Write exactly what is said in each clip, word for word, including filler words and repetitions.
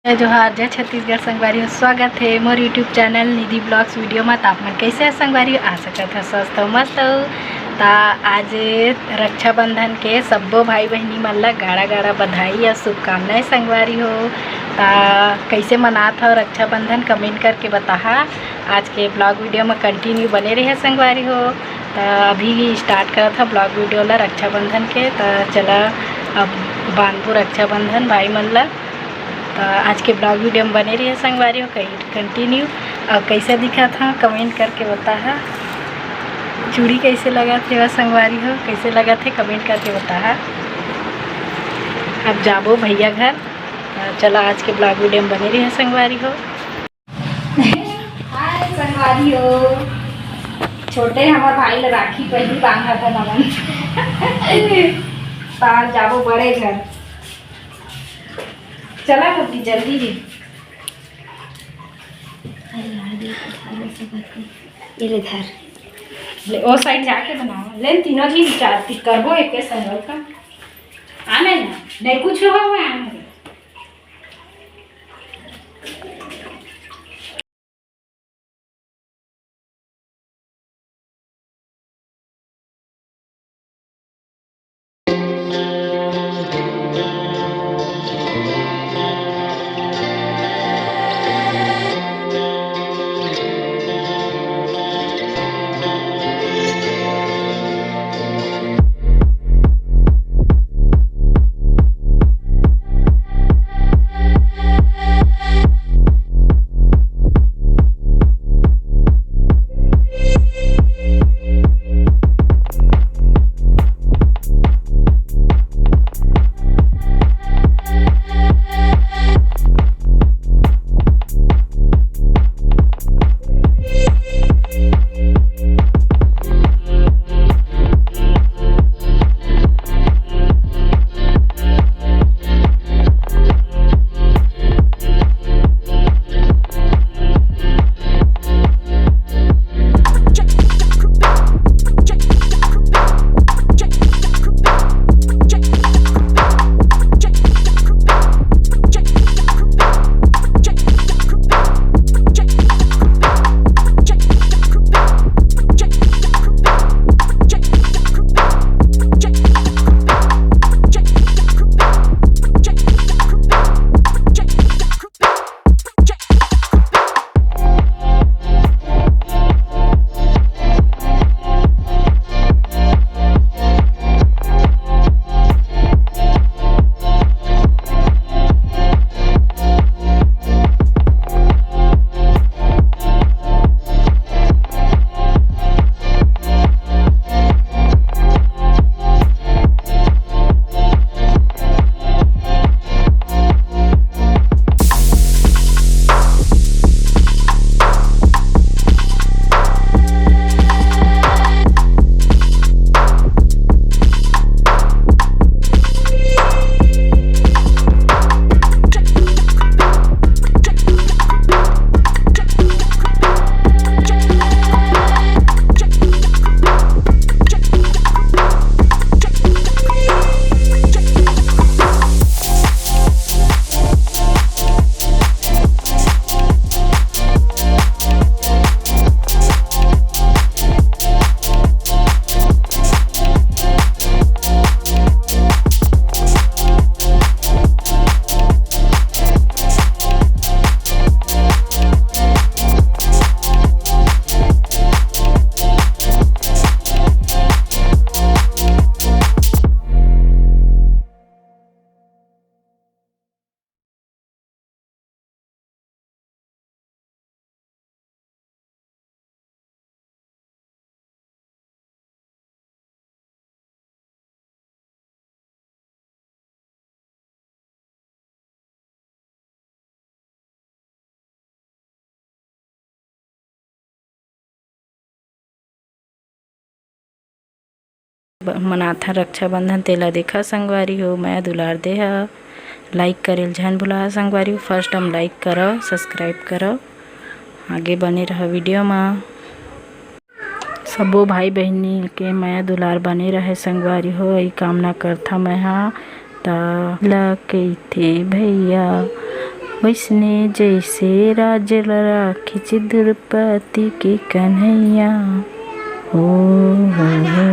जय जोहार, जय छत्तीसगढ़ संगवारी हो। स्वागत हे मोर YouTube चैनल निधि ब्लॉग्स वीडियो मा। त आप मन कैसे हे संगवारी हो? आशा करत हव स्वस्थ हो, मस्त हो। त आज रक्षाबंधन के सब्बो भाई बहिनी मन ला गाड़ा गाड़ा बधाई अउ शुभकामनाएं संगवारी हो। त कैसे मनात हव रक्षाबंधन, कमेंट करके बताहा। आज के ब्लॉग वीडियो मा कंटिन्यू बने रहे संगवारी हो। त अभी स्टार्ट करत हव ब्लॉग वीडियो ला रक्षाबंधन के। त चला अब बांधबो रक्षाबंधन भाई मन ला। त आज के ब्लॉग वीडियो में बने रहिए संगवारी हो, कंटिन्यू। अउ कैसे दिखत हव कमेंट करके बताहा। चूड़ी कैसे लगत हे वह संगवारी हो, कैसे लगत हे कमेंट करके बताहा। अब जाबो भैया घर। त चला आज के ब्लॉग वीडियो में बने रहिए संगवारी हो। हाय संगवारी हो, छोटे हमर भाई ला राखी पहिली बांधत हन हमन। त जाबो बड़े घर। चला मोती जल्दी रे। अरे यार, देख, अरे से करके। ये ले धर। ले, ओ साइड जाके बनाओ। ले, तीनों झन चार ती करबो एके संग का। आने ना, नहीं कुछ हुआ, मैं आने दे। ब-, मनाथन रक्षाबंधन, तेला देखा संगवारी हो, मया दुलार देहा। Like करेल झन भुला संगवारी हो, first time like करो, subscribe करो, आगे बने रहा वीडियो मा। सबो भाई बहिनी के मया दुलार बने रहे संगवारी हो, यही कामना करथा मैं हा। त ल कहिथे भैया, वइसने जइसे राज ल राखिस दुरपति के कन्हैया। ओ हो हो।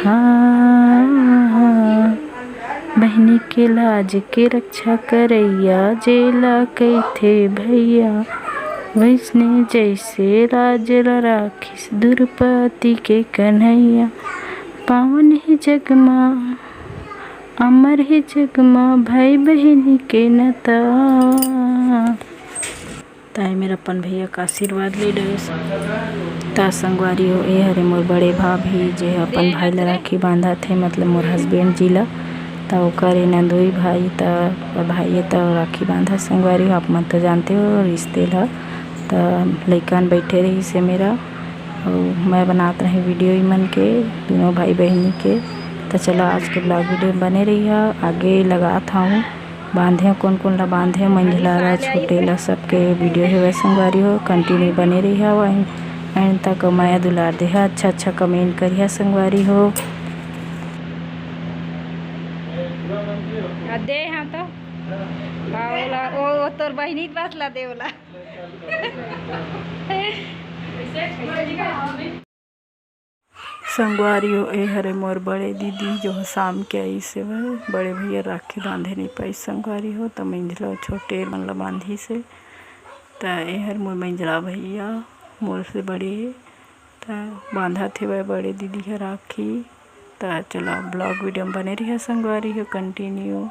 हाँ, बहिनी के लाज के रक्षा करइया, जेला कहिथे भैया। वइसने जइसे राज ल राखिस दुरपति के कन्हैया। पावन हे जग मा, अमर हे जग मा, भाई बहिनी के नता। ताए मेर अपन भैया का आशीर्वाद ले डरेस। ता संगवारी हो, ए हरे मोर बड़े भाभी, जे ह अपन भाई ल राखी बांधत हे, मतलब मोर हस्बैंड जी ल। ता ओकर ए नंदोई भाई, ता भाई त राखी बांधत संगवारी हो, आप मन तो जानते हो रिश्ते ल। ता लइकन बैठे रहिस हे मेरा, अउ मैं बनात रही वीडियो ई मन के, दोनों भाई बहिनी के। त चलो आज के ब्लॉग वीडियो में बने रहिहा, आगे लगात हूँ। बांधे कोन कोन ला बांधे, मंझला ला, छोटे ला, सबके वीडियो हेवय संगवारी हो। कंटिन्यू बने रहिहा, एंड तक मया दुलार देहा, अच्छा अच्छा कमेंट करिहा संगवारी हो। आ दे हाँ तो। हाँ, ओला, ओ, ओ तोर बहिनी बस ला दे ओला। संगवारी हो, ए हरे मोर बड़े दीदी, जो ह शाम के आइस हवय। बड़े भैया राखी बांधे नइ पाइस संगवारी हो, त मंझला छोटे मन ला बांधिस हे। त ए हर मोर मंझला भैया, मोर से बड़े, त बांधत हेवय बड़े दीदी ह राखी। त चला, ब्लॉग वीडियो में बने रहिहा संगवारी हो, कंटिन्यू।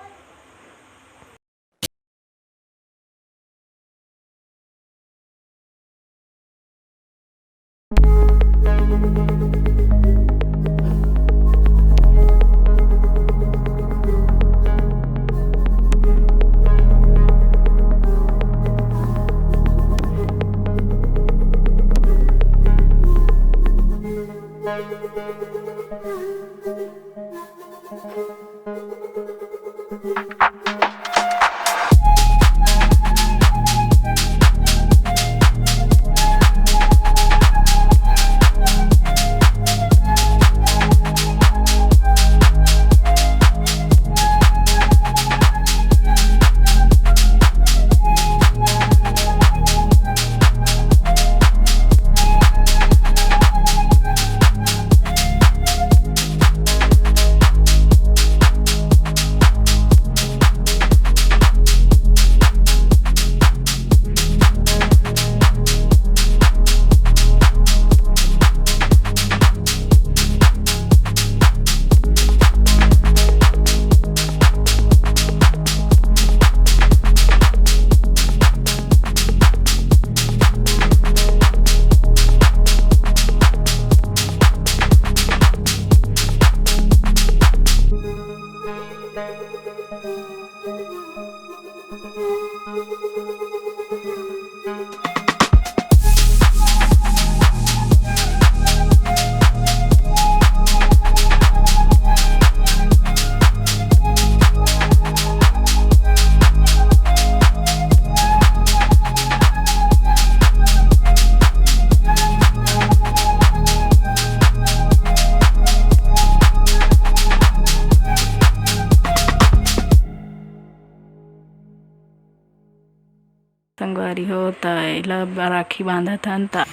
संगवारी हो, त एला राखी बांधत हन, त,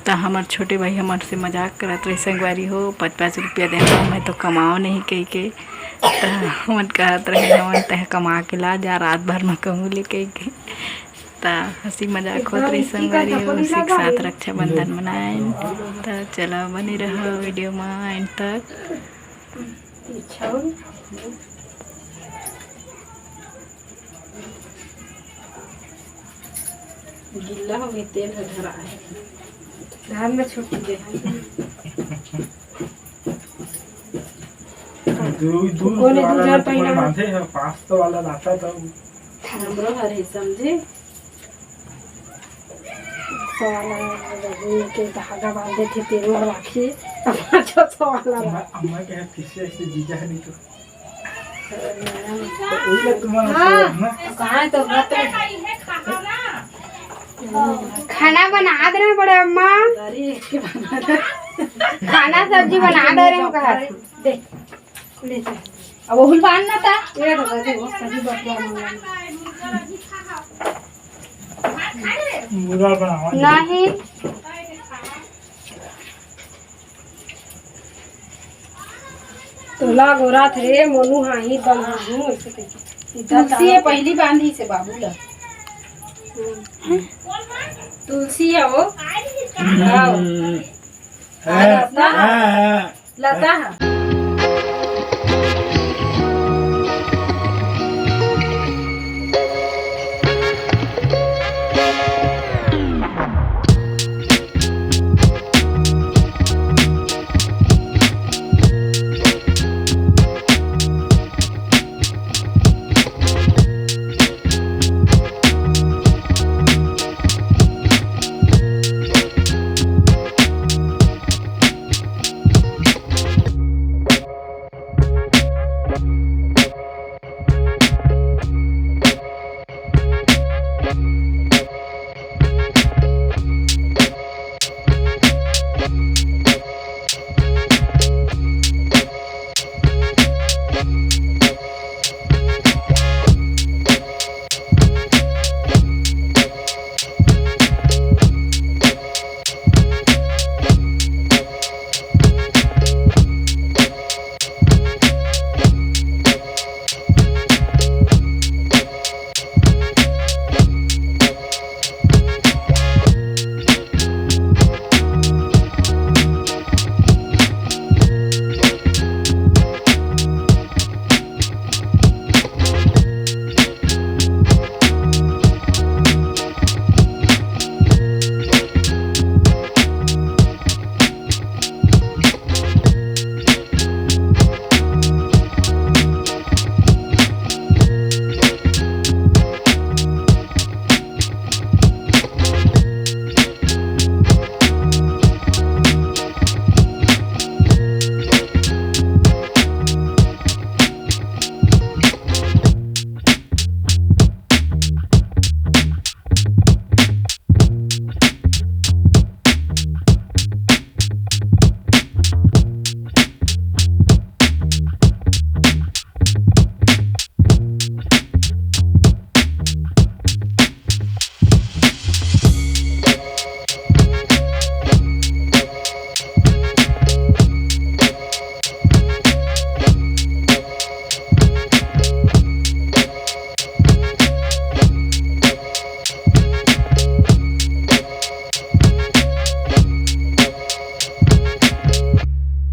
त हमर छोटे भाई हमर से मजाक करत रहे, संगवारी हो, "पाँच पाँच रुपया देना, मैं तो कमाओ नहीं," कहि के। त हमन कहत रहे, "हमन तह कमा के ला जा, रात भर में कहूँ ले," कहि के। त हंसी मजाक होत रहे, संगवारी हो, उसी के साथ रक्षाबंधन मनाएन। त चला, बने रहा वीडियो में एंड तक। अच्छा। गिल्ला हो गए, तेल ह धरा है। धान में छुट्टी दे। दू, दू कोने दू वाला हजार तो पहिना? बांधे है, पाँच सौ वाला लाता था। हमरो हर है, समझे? सौ वाला के धागा बांधे थे, तेरो राखी, पाँच सौ वाला। अम्मा, अम्मा के हाथ किससे ऐसे जीजा है नहीं तो। तो वही लग तुम्हारा हाँ। सवाल ना। कहाँ है तो बात है? खाना बना दे रहे बड़े अम्मा। अरे, इसके बाद खाना सब्जी बना दे रहे हो कहा। दे, ले जा। अब वो हुलवान ना था। ये तो बजे वो सही बात है। बुरा बनावा। नहीं। तोला गोरात रे, मोनू हाही, बंधाहूँ, ऐसे कहिके। तुलसी हे, पहिली बांधी से बाबू ला। हम्म। तुलसी हे वो। हम्म। हाँ। हाँ, लता। हाँ, हाँ। लता हे।